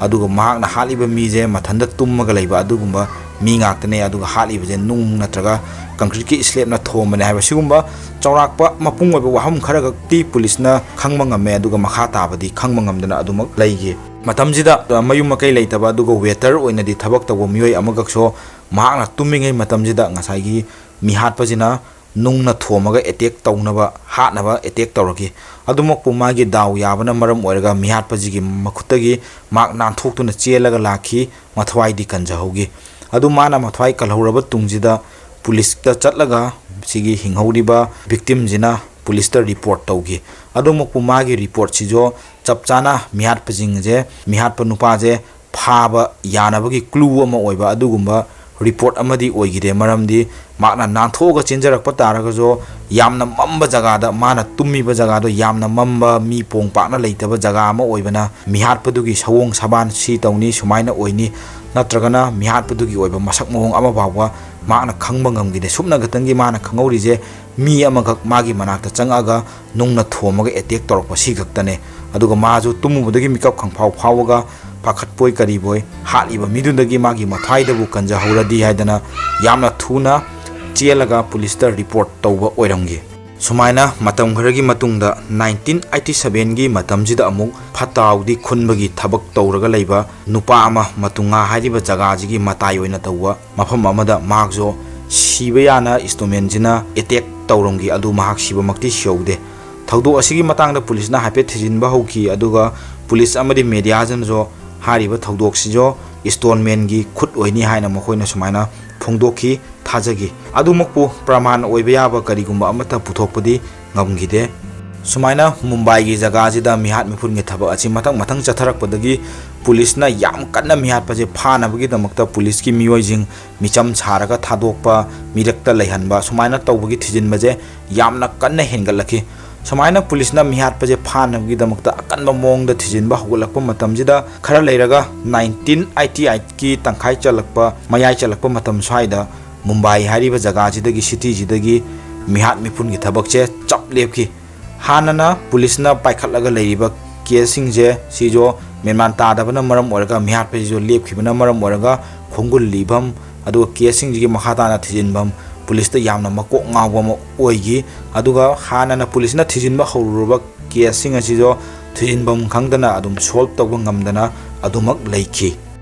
ꯑꯗꯨꯒ ꯃꯍꯥꯛꯅ ꯍꯥꯠꯂꯤꯕ ꯃꯤꯁꯦ ꯃꯊꯟꯇ ꯇꯨꯝꯃꯒ ꯂꯩꯕ ꯑꯗꯨꯒꯨꯝꯕ ꯃꯤ ꯉꯥꯛꯇꯅꯦ꯫ ꯑꯗꯨꯒ ꯍꯥꯠꯂꯤꯕꯁꯦ ꯅꯨꯡ ꯅꯠꯇ꯭ꯔꯒ concrete ꯀꯤ slab ꯅ ꯊꯣꯝꯕꯅꯦ ꯍꯥꯏꯕ ꯁꯤꯒꯨꯝꯕ ꯆꯥꯎꯔꯥꯛꯄ ꯃꯄꯨꯡ ꯑꯣꯏꯕ ꯋꯥꯐꯝ ꯈꯔꯈꯛꯇꯤ ꯄꯨꯂꯤꯁꯅ ꯈꯪꯕ ꯉꯝꯃꯦ, ꯑꯗꯨꯒ ꯃꯈꯥ ꯇꯥꯕꯗꯤ ꯈꯪꯕ ꯉꯝꯗꯅ ꯑꯗꯨꯃꯛ ꯂꯩꯈꯤ꯫ ꯃꯇꯝꯁꯤꯗ, ꯑ, ꯃꯌꯨꯝ ꯃꯀꯩ ꯂꯩꯇꯕ ꯑꯗꯨꯒ waiter ꯑꯣꯏꯅꯗꯤ ꯊꯕꯛ ꯇꯧꯕ ꯃꯤꯑꯣꯏ ꯑꯃꯈꯛꯁꯨ ꯃꯍꯥꯛꯅ ꯇꯨꯝꯃꯤꯉꯩ ꯃꯇꯝꯁꯤꯗ ꯉꯁꯥꯏꯒꯤ ꯃꯤꯍꯥꯠꯄꯁꯤꯅ ꯅꯨꯡꯅ ꯊꯣꯝꯃꯒ attack ꯇꯧꯅꯕ, ꯍꯥꯠꯅꯕ attack ꯇꯧꯔꯛꯈꯤ꯫ ꯑꯗꯨꯃꯛꯄꯨ ꯃꯥꯒꯤ ꯗꯥꯎ ꯌꯥꯕꯅ ꯃꯔꯝ ꯑꯣꯏꯔꯒ ꯃꯤꯍꯥꯠꯄꯁꯤꯒꯤ ꯃꯈꯨꯠꯇꯒꯤ ꯃꯍꯥꯛ ꯅꯥꯟꯊꯣꯛꯇꯨꯅ ꯆꯦꯜꯂꯒ ꯂꯥꯛꯈꯤ, ꯃꯊ꯭ꯋꯥꯏꯗꯤ ꯀꯟꯖꯍꯧꯈꯤ꯫ ꯑꯗꯨ ꯃꯥꯅ ꯃꯊ꯭ꯋꯥꯏ ꯀꯜꯍꯧꯔꯕ ꯇꯨꯡꯁꯤꯗ ꯄꯨꯂꯤꯁꯇ ꯆꯠꯂꯒ ꯁꯤꯒꯤ ꯍꯤꯡꯍꯧꯔꯤꯕ victim ꯁꯤꯅ ꯄꯨꯂꯤꯁꯇ report ꯇꯧꯈꯤ꯫ ꯑꯗꯨꯃꯛꯄꯨ ꯃꯥꯒꯤ report ꯁꯤꯁꯨ ꯆꯞ ꯆꯥꯅ ꯃꯤꯍꯥꯠꯄꯁꯤꯡꯁꯦ, ꯃꯤꯍꯥꯠꯄ ꯅꯨꯄꯥꯁꯦ ꯐꯥꯕ ꯌꯥꯅꯕꯒꯤ clue ꯑꯃ ꯑꯣꯏꯕ ꯑꯗꯨꯒꯨꯝꯕ report ꯑꯃꯗꯤ ꯑꯣꯏꯈꯤꯗꯦ꯫ ꯃꯔꯝꯗꯤ ꯃꯍꯥꯛꯅ ꯅꯥꯟꯊꯣꯛꯑꯒ ꯆꯦꯟꯖꯔꯛꯄ ꯇꯥꯔꯒꯁꯨ ꯌꯥꯝꯅ ꯃꯝꯕ ꯖꯒꯥꯗ, ꯃꯥꯅ ꯇꯨꯝꯃꯤꯕ ꯖꯒꯥꯗꯣ ꯌꯥꯝꯅ ꯃꯝꯕ, ꯃꯤ ꯄꯣꯡ ꯄꯥꯛꯅ ꯂꯩꯇꯕ ꯖꯒꯥ ꯑꯃ ꯑꯣꯏꯕꯅ ꯃꯤꯍꯥꯠꯄꯗꯨꯒꯤ ꯁꯑꯣꯡ ꯁꯥꯕꯥꯟ ꯁꯤ ꯇꯧꯅꯤ, ꯁꯨꯃꯥꯏꯅ ꯑꯣꯏꯅꯤ, ꯅꯠꯇ꯭ꯔꯒꯅ ꯃꯤꯍꯥꯠꯄꯗꯨꯒꯤ ꯑꯣꯏꯕ ꯃꯁꯛ ꯃꯑꯣꯡ ꯑꯃ ꯐꯥꯎꯕ ꯃꯍꯥꯛꯅ ꯈꯪꯕ ꯉꯝꯈꯤꯗꯦ꯫ ꯁꯨꯞꯅ ꯈꯛꯇꯪꯒꯤ ꯃꯥꯅ ꯈꯪꯍꯧꯔꯤꯁꯦ ꯃꯤ ꯑꯃꯈꯛ ꯃꯥꯒꯤ ꯃꯅꯥꯛꯇ ꯆꯪꯉꯛꯑꯒ ꯅꯨꯡꯅ ꯊꯣꯝꯃꯒ attack ꯇꯧꯔꯛꯄ ꯁꯤ ꯈꯛꯇꯅꯦ꯫ ꯑꯗꯨꯒ ꯃꯥꯁꯨ ꯇꯨꯝꯃꯨꯕꯗꯒꯤ ꯃꯤꯀꯞ ꯈꯪꯐꯥꯎ ꯐꯥꯎꯕꯒ ꯄꯥꯈꯠꯄꯣꯏ ꯀꯔꯤꯕꯣꯏ ꯍꯥꯠꯂꯤꯕ ꯃꯤꯗꯨꯗꯒꯤ ꯃꯥꯒꯤ ꯃꯊ꯭ꯋꯥꯏꯗꯕꯨ ꯀꯟꯖꯍꯧꯔꯗꯤ ꯍꯥꯏꯗꯅ ꯌꯥꯝꯅ ꯊꯨꯅ ꯆꯦꯜꯂꯒ ꯄꯨꯂꯤꯁꯇ report ꯇꯧꯕ ꯑꯣꯏꯔꯝꯈꯤ꯫ ꯁꯨꯃꯥꯏꯅ ꯃꯇꯝ ꯈꯔꯒꯤ ꯃꯇꯨꯡꯗ nineteen eighty seven ꯒꯤ ꯃꯇꯝꯁꯤꯗ ꯑꯃꯨꯛ ꯐꯠꯇ ꯍꯥꯎꯗꯤ ꯈꯨꯟꯕꯒꯤ ꯊꯕꯛ ꯇꯧꯔꯒ ꯂꯩꯕ ꯅꯨꯄꯥ ꯑꯃ ꯃꯇꯨꯡꯉꯥ ꯍꯥꯏꯔꯤꯕ ꯖꯒꯥꯁꯤꯒꯤ ꯃꯇꯥꯏ ꯑꯣꯏꯅ ꯇꯧꯕ ꯃꯐꯝ ꯑꯃꯗ ꯃꯍꯥꯛꯁꯨ ꯁꯤꯕ ꯌꯥꯅ ꯏꯟꯁꯇ꯭ꯔꯨꯃꯦꯟꯁꯤꯅ attack ꯇꯧꯔꯝꯈꯤ꯫ ꯑꯗꯨ ꯃꯍꯥꯛ ꯁꯤꯕꯃꯛꯇꯤ ꯁꯤꯍꯧꯗꯦ꯫ ꯊꯧꯗꯣꯛ ꯑꯁꯤꯒꯤ ꯃꯇꯥꯡꯗ ꯄꯨꯂꯤꯁꯅ ꯍꯥꯏꯐꯦꯠ ꯊꯤꯖꯤꯟꯕ ꯍꯧꯈꯤ, ꯑꯗꯨꯒ ꯄꯨꯂꯤꯁ ꯑꯃꯗꯤ ꯃꯦꯗꯤꯌꯥꯁꯤꯅꯁꯨ ꯍꯥꯏꯔꯤꯕ ꯊꯧꯗꯣꯛꯁꯤꯁꯨ ꯏꯟꯁꯇ꯭ꯔꯨꯃꯦꯟꯒꯤ ꯈꯨꯠ ꯑꯣꯏꯅꯤ ꯍꯥꯏꯅ ꯃꯈꯣꯏꯅ ꯁꯨꯃꯥꯏꯅ ꯐꯣꯡꯗꯣꯛꯈꯤ꯫ ꯊꯥꯖꯈꯤ꯫ ꯑꯗꯨꯃꯛꯄꯨ ꯄ꯭ꯔꯃꯥꯟ ꯑꯣꯏꯕ ꯌꯥꯕ ꯀꯔꯤꯒꯨꯝꯕ ꯑꯃꯠꯇ ꯄꯨꯊꯣꯛꯄꯗꯤ ꯉꯝꯈꯤꯗꯦ꯫ ꯁꯨꯃꯥꯏꯅ ꯃꯨꯝꯕꯥꯏꯒꯤ ꯖꯒꯥꯁꯤꯗ ꯃꯤꯍꯥꯠ ꯃꯤꯄꯨꯟꯒꯤ ꯊꯕꯛ ꯑꯁꯤ ꯃꯊꯪ ꯃꯊꯪ ꯆꯠꯊꯔꯛꯄꯗꯒꯤ ꯄꯨꯂꯤꯁꯅ ꯌꯥꯝ ꯀꯟꯅ ꯃꯤꯍꯥꯠꯄꯁꯦ ꯐꯥꯅꯕꯒꯤꯗꯃꯛꯇ ꯄꯨꯂꯤꯁꯀꯤ ꯃꯤꯑꯣꯏꯁꯤꯡ ꯃꯤꯆꯝ ꯁꯥꯔꯒ ꯊꯥꯗꯣꯛꯄ, ꯃꯤꯔꯛꯇ ꯂꯩꯍꯟꯕ, ꯁꯨꯃꯥꯏꯅ ꯇꯧꯕꯒꯤ ꯊꯤꯖꯤꯟꯕꯁꯦ ꯌꯥꯝꯅ ꯀꯟꯅ ꯍꯦꯟꯒꯠꯂꯛꯈꯤ꯫ ꯁꯨꯃꯥꯏꯅ ꯄꯨꯂꯤꯁꯅ ꯃꯤꯍꯥꯠꯄꯁꯦ ꯐꯥꯅꯕꯒꯤꯗꯃꯛꯇ ꯑꯀꯟꯕ ꯃꯑꯣꯡꯗ ꯊꯤꯖꯤꯟꯕ ꯍꯧꯒꯠꯂꯛꯄ ꯃꯇꯝꯁꯤꯗ, ꯈꯔ ꯂꯩꯔꯒ nineteen eighty eight ꯀꯤ ꯇꯪꯈꯥꯏ ꯆꯜꯂꯛꯄ, ꯃꯌꯥꯏ ꯆꯜꯂꯛꯄ ꯃꯇꯝ ꯁ꯭ꯋꯥꯏꯗ ꯃꯨꯝꯕꯥꯏ ꯍꯥꯏꯔꯤꯕ ꯖꯒꯥꯁꯤꯗꯒꯤ, ꯁꯤꯇꯤꯁꯤꯗꯒꯤ ꯃꯤꯍꯥꯠ ꯃꯤꯄꯨꯟꯒꯤ ꯊꯕꯛꯁꯦ ꯆꯞ ꯂꯦꯞꯈꯤ꯫ ꯍꯥꯟꯅꯅ ꯄꯨꯂꯤꯁꯅ ꯄꯥꯏꯈꯠꯂꯒ ꯂꯩꯔꯤꯕ ꯀꯦꯁꯁꯤꯡꯁꯦ ꯁꯤꯁꯨ ꯃꯦꯟꯃꯥꯟ ꯇꯥꯗꯕꯅ ꯃꯔꯝ ꯑꯣꯏꯔꯒ ꯃꯤꯍꯥꯠꯄꯁꯤꯁꯨ ꯂꯦꯞꯈꯤꯕꯅ ꯃꯔꯝ ꯑꯣꯏꯔꯒ ꯈꯣꯡꯒꯨꯜ ꯂꯤꯐꯝ, ꯑꯗꯨꯒ ꯀꯦꯁꯁꯤꯡꯁꯤꯒꯤ ꯃꯈꯥ ꯇꯥꯅ ꯊꯤꯖꯤꯟꯐꯝ, ꯄꯨꯂꯤꯁꯇ ꯌꯥꯝꯅ ꯃꯀꯣꯛ ꯉꯥꯎꯕ ꯑꯃ ꯑꯣꯏꯈꯤ꯫ ꯑꯗꯨꯒ ꯍꯥꯟꯅꯅ ꯄꯨꯂꯤꯁꯅ ꯊꯤꯖꯤꯟꯕ ꯍꯧꯔꯨꯔꯕ ꯀꯦꯁꯁꯤꯡ ꯑꯁꯤꯁꯨ ꯊꯤꯖꯤꯟꯐꯝ ꯈꯪꯗꯅ ꯑꯗꯨꯝ ꯁꯣꯜꯕ ꯇꯧꯕ ꯉꯝꯗꯅ ꯑꯗꯨꯃꯛ ꯂꯩꯈꯤ꯫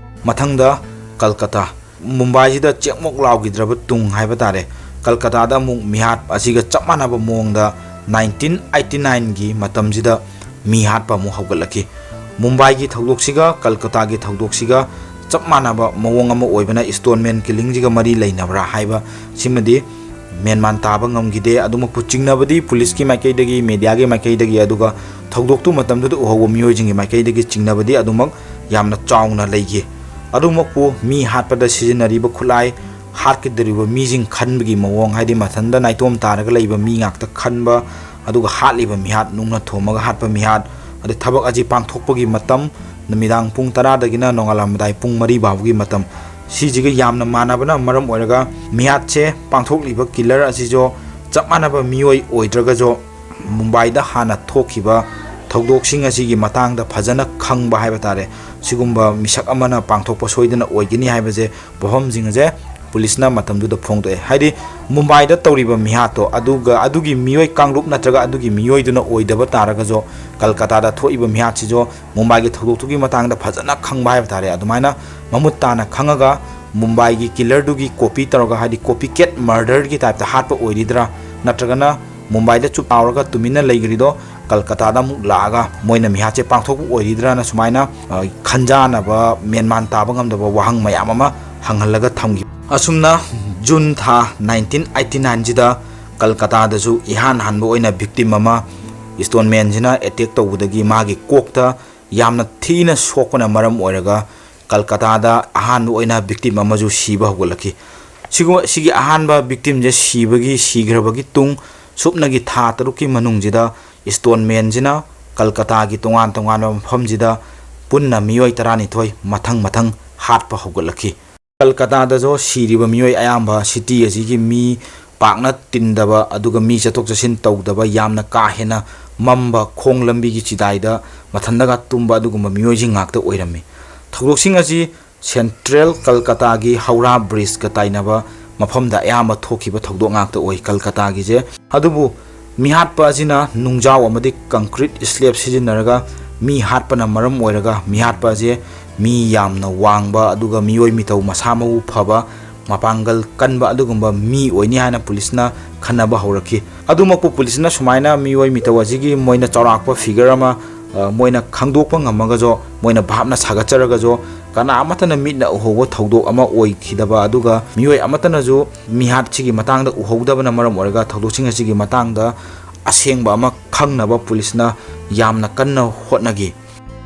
ꯃꯊꯪꯗ ꯀꯜꯀꯇꯥ꯫ ꯃꯨꯝꯕꯥꯏꯁꯤꯗ ꯆꯦꯛꯃꯣꯛ ꯂꯥꯎꯈꯤꯗ꯭ꯔꯕ ꯇꯨꯡ ꯍꯥꯏꯕ ꯇꯥꯔꯦ, ꯀꯜꯀꯇꯥꯗ ꯑꯃꯨꯛ ꯃꯤꯍꯥꯠ ꯑꯁꯤꯒ ꯆꯞ ꯃꯥꯟꯅꯕ ꯃꯑꯣꯡꯗ nineteen eighty nineꯒꯤ ꯃꯇꯝꯁꯤꯗ ꯃꯤ ꯍꯥꯠꯄ ꯑꯃꯨꯛ ꯍꯧꯒꯠꯂꯛꯈꯤ꯫ ꯃꯨꯝꯕꯥꯏꯒꯤ ꯊꯧꯗꯣꯛꯁꯤꯒ ꯀꯜꯀꯇꯥꯒꯤ ꯊꯧꯗꯣꯛꯁꯤꯒ ꯆꯞ ꯃꯥꯟꯅꯕ ꯃꯑꯣꯡ ꯑꯃ ꯑꯣꯏꯕꯅ ꯏꯁꯇꯣꯟꯃꯦꯟ ꯀꯤꯂꯤꯡꯁꯤꯒ ꯃꯔꯤ ꯂꯩꯅꯕ꯭ꯔꯥ ꯍꯥꯏꯕ ꯁꯤꯃꯗꯤ ꯃꯦꯟꯃꯥꯟ ꯇꯥꯕ ꯉꯝꯈꯤꯗꯦ꯫ ꯑꯗꯨꯃꯛꯄꯨ ꯆꯤꯡꯅꯕꯗꯤ ꯄꯨꯂꯤꯁꯀꯤ ꯃꯥꯏꯀꯩꯗꯒꯤ, ꯃꯦꯗꯤꯌꯥꯒꯤ ꯃꯥꯏꯀꯩꯗꯒꯤ, ꯑꯗꯨꯒ ꯊꯧꯗꯣꯛꯇꯨ ꯃꯇꯝꯗꯨꯗ ꯎꯍꯧꯕ ꯃꯤꯑꯣꯏꯁꯤꯡꯒꯤ ꯃꯥꯏꯀꯩꯗꯒꯤ ꯆꯤꯡꯅꯕꯗꯤ ꯑꯗꯨꯃꯛ ꯌꯥꯝꯅ ꯆꯥꯎꯅ ꯂꯩꯈꯤ꯫ ꯑꯗꯨꯃꯛꯄꯨ ꯃꯤ ꯍꯥꯠꯄꯗ ꯁꯤꯖꯤꯟꯅꯔꯤꯕ ꯈꯨꯠꯂꯥꯏ, ꯍꯥꯠꯀꯗꯧꯔꯤꯕ ꯃꯤꯁꯤꯡ ꯈꯟꯕꯒꯤ ꯃꯑꯣꯡ, ꯍꯥꯏꯗꯤ ꯃꯊꯟꯇ ꯅꯥꯏꯇꯣꯝ ꯇꯥꯔꯒ ꯂꯩꯕ ꯃꯤ ꯉꯥꯛꯇ ꯈꯟꯕ, ꯑꯗꯨꯒ ꯍꯥꯠꯂꯤꯕ ꯃꯤꯍꯥꯠ, ꯅꯨꯡꯅ ꯊꯣꯝꯃꯒ ꯍꯥꯠꯄ ꯃꯤꯍꯥꯠ, ꯑꯗꯩ ꯊꯕꯛ ꯑꯁꯤ ꯄꯥꯡꯊꯣꯛꯄꯒꯤ ꯃꯇꯝ, ꯅꯨꯃꯤꯗꯥꯡ ꯄꯨꯡ ꯇꯔꯥꯗꯒꯤꯅ ꯅꯣꯡꯉꯥꯜꯂꯝꯗꯥꯏ ꯄꯨꯡ ꯃꯔꯤ ꯐꯥꯎꯕꯒꯤ ꯃꯇꯝ, ꯁꯤꯁꯤꯒ ꯌꯥꯝꯅ ꯃꯥꯟꯅꯕꯅ ꯃꯔꯝ ꯑꯣꯏꯔꯒ ꯃꯤꯍꯥꯠꯁꯦ ꯄꯥꯡꯊꯣꯛꯂꯤꯕ ꯀꯤꯂꯔ ꯑꯁꯤꯁꯨ ꯆꯞ ꯃꯥꯟꯅꯕ ꯃꯤꯑꯣꯏ ꯑꯣꯏꯗ꯭ꯔꯒꯁꯨ ꯃꯨꯝꯕꯥꯏꯗ ꯍꯥꯟꯅ ꯊꯣꯛꯈꯤꯕ ꯊꯧꯗꯣꯛꯁꯤꯡ ꯑꯁꯤꯒꯤ ꯃꯇꯥꯡꯗ ꯐꯖꯅ ꯈꯪꯕ ꯍꯥꯏꯕ ꯇꯥꯔꯦ꯫ ꯁꯤꯒꯨꯝꯕ ꯃꯤꯁꯛ ꯑꯃꯅ ꯄꯥꯡꯊꯣꯛꯄ ꯁꯣꯏꯗꯅ ꯑꯣꯏꯒꯅꯤ ꯍꯥꯏꯕꯁꯦ ꯋꯥꯐꯝꯁꯤꯡ ꯑꯁꯦ ꯄꯨꯂꯤꯁꯅ ꯃꯇꯝꯗꯨꯗ ꯐꯣꯡꯗꯣꯛꯑꯦ꯫ ꯍꯥꯏꯗꯤ ꯃꯨꯝꯕꯥꯏꯗ ꯇꯧꯔꯤꯕ ꯃꯤꯍꯥꯠꯇꯣ ꯑꯗꯨꯒ ꯑꯗꯨꯒꯤ ꯃꯤꯑꯣꯏ ꯀꯥꯡꯂꯨꯞ ꯅꯠꯇ꯭ꯔꯒ ꯑꯗꯨꯒꯤ ꯃꯤꯑꯣꯏꯗꯨꯅ ꯑꯣꯏꯗꯕ ꯇꯥꯔꯒꯁꯨ ꯀꯜꯀꯇꯥꯗ ꯊꯣꯛꯏꯕ ꯃꯤꯍꯥꯠꯁꯤꯁꯨ ꯃꯨꯝꯕꯥꯏꯒꯤ ꯊꯧꯗꯣꯛꯇꯨꯒꯤ ꯃꯇꯥꯡꯗ ꯐꯖꯅ ꯈꯪꯕ ꯍꯥꯏꯕ ꯇꯥꯔꯦ꯫ ꯑꯗꯨꯃꯥꯏꯅ ꯃꯃꯨꯠ ꯇꯥꯅ ꯈꯪꯉꯒ ꯃꯨꯝꯕꯥꯏꯒꯤ ꯀꯤꯂꯔꯗꯨꯒꯤ ꯀꯣꯄꯤ ꯇꯧꯔꯒ, ꯍꯥꯏꯗꯤ ꯀꯣꯄꯤ ꯀꯦꯠ ꯃꯔꯗꯔꯒꯤ ꯇꯥꯏꯞꯇ ꯍꯥꯠꯄ ꯑꯣꯏꯔꯤꯗ꯭ꯔꯥ, ꯅꯠꯇ꯭ꯔꯒꯅ ꯃꯨꯝꯕꯥꯏꯗ ꯆꯨꯞ ꯇꯥꯎꯔꯒ ꯇꯨꯃꯤꯟꯅ ꯂꯩꯈ꯭ꯔꯤꯗꯣ ꯀꯜꯀꯇꯥꯗ ꯑꯃꯨꯛ ꯂꯥꯛꯑꯒ ꯃꯣꯏꯅ ꯃꯤꯍꯥꯠꯁꯦ ꯄꯥꯡꯊꯣꯛꯄ ꯑꯣꯏꯔꯤꯗ꯭ꯔꯥꯅ ꯁꯨꯃꯥꯏꯅ, ꯑ, ꯈꯟꯖꯥꯅꯕ, ꯃꯦꯟꯃꯥꯟ ꯇꯥꯕ ꯉꯝꯗꯕ ꯋꯥꯍꯪ ꯃꯌꯥꯝ ꯑꯃ ꯍꯪꯍꯜꯂꯒ ꯊꯝꯈꯤ꯫ ꯑꯁꯨꯝꯅ ꯖꯨꯟ ꯊꯥ nineteen eighty nineꯁꯤꯗ ꯀꯜꯀꯇꯥꯗꯁꯨ ꯏꯍꯥꯟ ꯍꯥꯟꯕ ꯑꯣꯏꯅ ꯚꯤꯛꯇꯤꯝ ꯑꯃ ꯏꯁꯇꯣꯟꯃꯦꯟꯁꯤꯅ ꯑꯦꯇꯦꯛ ꯇꯧꯕꯗꯒꯤ ꯃꯥꯒꯤ ꯀꯣꯛꯇ ꯌꯥꯝꯅ ꯊꯤꯅ ꯁꯣꯛꯄꯅ ꯃꯔꯝ ꯑꯣꯏꯔꯒ ꯀꯜꯀꯇꯥꯗ ꯑꯍꯥꯟꯕ ꯑꯣꯏꯅ ꯚꯤꯛꯇꯤꯝ ꯑꯃꯁꯨ ꯁꯤꯕ ꯍꯧꯒꯠꯂꯛꯈꯤ꯫ ꯁꯤꯒꯨꯝ-, ꯁꯤꯒꯤ ꯑꯍꯥꯟꯕ ꯚꯤꯛꯇꯤꯝꯁꯦ ꯁꯤꯕꯒꯤ, ꯁꯤꯈ꯭ꯔꯕꯒꯤ ꯇꯨꯡ ꯁꯨꯞꯅꯒꯤ ꯊꯥ ꯇꯔꯨꯛꯀꯤ ꯃꯅꯨꯡꯁꯤꯗ ꯏꯁꯇꯣꯟꯃꯦꯟꯁꯤꯅ ꯀꯜꯀꯇꯥꯒꯤ ꯇꯣꯉꯥꯟ ꯇꯣꯉꯥꯟꯕ ꯃꯐꯝꯁꯤꯗ ꯄꯨꯟꯅ ꯃꯤꯑꯣꯏ ꯇꯔꯥꯅꯤꯊꯣꯏ ꯃꯊꯪ ꯃꯊꯪ ꯍꯥꯠꯄ ꯍꯧꯒꯠꯂꯛꯈꯤ꯫ ꯀꯜꯀꯇꯥꯗꯁꯨ ꯁꯤꯔꯤꯕ ꯃꯤꯑꯣꯏ ꯑꯌꯥꯝꯕ ꯁꯤꯇꯤ ꯑꯁꯤꯒꯤ ꯃꯤ ꯄꯥꯛꯅ ꯇꯤꯟꯗꯕ, ꯑꯗꯨꯒ ꯃꯤ ꯆꯠꯊꯣꯛ ꯆꯠꯁꯤꯟ ꯇꯧꯗꯕ, ꯌꯥꯝꯅ ꯀꯥ ꯍꯦꯟꯅ ꯃꯝꯕ, ꯈꯣꯡ ꯂꯝꯕꯤꯒꯤ ꯆꯤꯗꯥꯏꯗ ꯃꯊꯟꯇꯒ ꯇꯨꯝꯕ, ꯑꯗꯨꯒꯨꯝꯕ ꯃꯤꯑꯣꯏꯁꯤꯡ ꯉꯥꯛꯇ ꯑꯣꯏꯔꯝꯃꯤ꯫ ꯊꯧꯗꯣꯛꯁꯤꯡ ꯑꯁꯤ ꯁꯦꯟꯇ꯭ꯔꯦꯜ ꯀꯜꯀꯇꯥꯒꯤ ꯍꯧꯔꯥ ꯕ꯭ꯔꯤꯖꯀ ꯇꯥꯏꯅꯕ ꯃꯐꯝꯗ ꯑꯌꯥꯝꯕ ꯊꯣꯛꯈꯤꯕ ꯊꯧꯗꯣꯛ ꯉꯥꯛꯇ ꯑꯣꯏ ꯀꯜꯀꯇꯥꯒꯤꯁꯦ꯫ ꯑꯗꯨꯕꯨ ꯃꯤꯍꯥꯠꯄ ꯑꯁꯤꯅ ꯅꯨꯡꯖꯥꯎ ꯑꯃꯗꯤ ꯀꯪꯀ꯭ꯔꯤꯠ ꯁ꯭ꯂꯦꯕ ꯁꯤꯖꯤꯟꯅꯔꯒ ꯃꯤ ꯍꯥꯠꯄꯅ ꯃꯔꯝ ꯑꯣꯏꯔꯒ, ꯃꯤꯍꯥꯠꯄ ꯑꯁꯦ ꯃꯤ ꯌꯥꯝꯅ ꯋꯥꯡꯕ, ꯑꯗꯨꯒ ꯃꯤꯑꯣꯏ ꯃꯤꯇꯧ ꯃꯁꯥ ꯃꯎ ꯐꯕ, ꯃꯄꯥꯡꯒꯜ ꯀꯟꯕ ꯑꯗꯨꯒꯨꯝꯕ ꯃꯤ ꯑꯣꯏꯅꯤ ꯍꯥꯏꯅ ꯄꯨꯂꯤꯁꯅ ꯈꯟꯅꯕ ꯍꯧꯔꯛꯈꯤ꯫ ꯑꯗꯨꯃꯛꯄꯨ ꯄꯨꯂꯤꯁꯅ ꯁꯨꯃꯥꯏꯅ ꯃꯤꯑꯣꯏ ꯃꯤꯇꯧ ꯑꯁꯤꯒꯤ ꯃꯣꯏꯅ ꯆꯥꯎꯔꯥꯛꯄ ꯐꯤꯒꯔ ꯑꯃ, ꯑ, ꯃꯣꯏꯅ ꯈꯪꯗꯣꯛꯄ ꯉꯝꯃꯒꯁꯨ, ꯃꯣꯏꯅ ꯚꯥꯞꯅ ꯁꯥꯒꯠꯆꯔꯒꯁꯨ, ꯀꯅꯥ ꯑꯃꯠꯇꯅ ꯃꯤꯠꯅ ꯎꯍꯧꯕ ꯊꯧꯗꯣꯛ ꯑꯃ ꯑꯣꯏꯈꯤꯗꯕ, ꯑꯗꯨꯒ ꯃꯤꯑꯣꯏ ꯑꯃꯠꯇꯅꯁꯨ ꯃꯤꯍꯥꯠꯁꯤꯒꯤ ꯃꯇꯥꯡꯗ ꯎꯍꯧꯗꯕꯅ ꯃꯔꯝ ꯑꯣꯏꯔꯒ ꯊꯧꯗꯣꯛꯁꯤꯡ ꯑꯁꯤꯒꯤ ꯃꯇꯥꯡꯗ ꯑꯁꯦꯡꯕ ꯑꯃ ꯈꯪꯅꯕ ꯄꯨꯂꯤꯁꯅ ꯌꯥꯝꯅ ꯀꯟꯅ ꯍꯣꯠꯅꯈꯤ꯫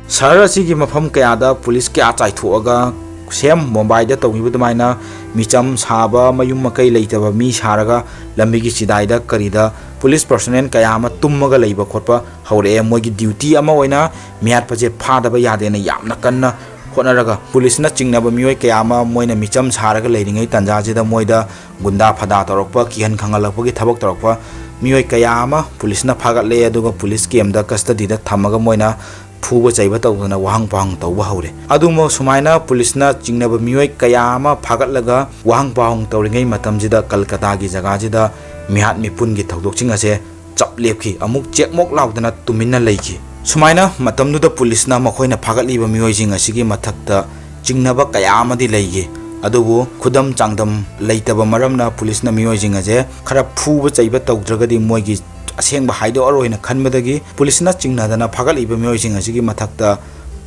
ꯁꯍꯔ ꯑꯁꯤꯒꯤ ꯃꯐꯝ ꯀꯌꯥꯗ ꯄꯨꯂꯤꯁ ꯀꯌꯥ ꯆꯥꯏꯊꯣꯛꯑꯒ, ꯁꯦꯝ ꯃꯨꯝꯕꯥꯏꯗ ꯇꯧꯈꯤꯕ ꯑꯗꯨꯃꯥꯏꯅ ꯃꯤꯆꯝ ꯁꯥꯕ, ꯃꯌꯨꯝ ꯃꯀꯩ ꯂꯩꯇꯕ ꯃꯤ ꯁꯥꯔꯒ, ꯂꯝꯕꯤꯒꯤ ꯆꯤꯗꯥꯏꯗ ꯀꯔꯤꯗ ꯄꯨꯂꯤꯁ ꯄꯔꯁꯣꯅꯦꯜ ꯀꯌꯥ ꯑꯃ ꯇꯨꯝꯃꯒ ꯂꯩꯕ ꯈꯣꯠꯄ ꯍꯧꯔꯛꯑꯦ꯫ ꯃꯣꯏꯒꯤ ꯗ꯭ꯌꯨꯇꯤ ꯑꯃ ꯑꯣꯏꯅ ꯃꯤꯍꯥꯠꯄꯁꯦ ꯐꯥꯗꯕ ꯌꯥꯗꯦꯅ ꯌꯥꯝꯅ ꯀꯟꯅ ꯍꯣꯠꯅꯔꯒ, ꯄꯨꯂꯤꯁꯅ ꯆꯤꯡꯅꯕ ꯃꯤꯑꯣꯏ ꯀꯌꯥ ꯑꯃ ꯃꯣꯏꯅ ꯃꯤꯆꯝ ꯁꯥꯔꯒ ꯂꯩꯔꯤꯉꯩ ꯇꯥꯟꯖꯥꯁꯤꯗ ꯃꯣꯏꯗ ꯒꯨꯟꯗꯥ ꯐꯗꯥ ꯇꯧꯔꯛꯄ, ꯀꯤꯍꯟ ꯈꯪꯍꯜꯂꯛꯄꯒꯤ ꯊꯕꯛ ꯇꯧꯔꯛꯄ ꯃꯤꯑꯣꯏ ꯀꯌꯥ ꯑꯃ ꯄꯨꯂꯤꯁꯅ ꯐꯥꯒꯠꯂꯦ, ꯑꯗꯨꯒ ꯄꯨꯂꯤꯁ ꯀꯦꯝꯗ ꯀꯁꯇꯗꯤꯗ ꯊꯝꯃꯒ ꯃꯣꯏꯅ ꯐꯨꯕ ꯆꯩꯕ ꯇꯧꯗꯅ ꯋꯥꯍꯪ ꯄꯥꯎꯍꯪ ꯇꯧꯕ ꯍꯧꯔꯦ꯫ ꯑꯗꯨꯃꯛ ꯁꯨꯃꯥꯏꯅ ꯄꯨꯂꯤꯁꯅ ꯆꯤꯡꯅꯕ ꯃꯤꯑꯣꯏ ꯀꯌꯥ ꯑꯃ ꯐꯥꯒꯠꯂꯒ ꯋꯥꯍꯪ ꯄꯥꯎꯍꯪ ꯇꯧꯔꯤꯉꯩ ꯃꯇꯝꯁꯤꯗ ꯀꯜꯀꯇꯥꯒꯤ ꯖꯒꯥꯁꯤꯗ ꯃꯤꯍꯥꯠ ꯃꯤꯄꯨꯟꯒꯤ ꯊꯧꯗꯣꯛꯁꯤꯡ ꯑꯁꯦ ꯆꯞ ꯂꯦꯞꯈꯤ, ꯑꯃꯨꯛ ꯆꯦꯛꯃꯣꯛ ꯂꯥꯎꯗꯅ ꯇꯨꯃꯤꯟꯅ ꯂꯩꯈꯤ꯫ ꯁꯨꯃꯥꯏꯅ ꯃꯇꯝꯗꯨꯗ ꯄꯨꯂꯤꯁꯅ ꯃꯈꯣꯏꯅ ꯐꯥꯒꯠꯂꯤꯕ ꯃꯤꯑꯣꯏꯁꯤꯡ ꯑꯁꯤꯒꯤ ꯃꯊꯛꯇ ꯆꯤꯡꯅꯕ ꯀꯌꯥ ꯑꯃꯗꯤ ꯂꯩꯈꯤ꯫ ꯑꯗꯨꯕꯨ ꯈꯨꯗꯝ ꯆꯥꯡꯗꯝ ꯂꯩꯇꯕ ꯃꯔꯝꯅ ꯄꯨꯂꯤꯁꯅ ꯃꯤꯑꯣꯏꯁꯤꯡ ꯑꯁꯦ ꯈꯔ ꯐꯨꯕ ꯆꯩꯕ ꯇꯧꯗ꯭ꯔꯒꯗꯤ ꯃꯣꯏꯒꯤ ꯑꯁꯦꯡꯕ ꯍꯥꯏꯗꯣꯛꯑꯔꯣꯏꯅ ꯈꯟꯕꯗꯒꯤ ꯄꯨꯂꯤꯁꯅ ꯆꯤꯡꯅꯗꯅ ꯐꯥꯒꯠꯂꯤꯕ ꯃꯤꯑꯣꯏꯁꯤꯡ ꯑꯁꯤꯒꯤ ꯃꯊꯛꯇ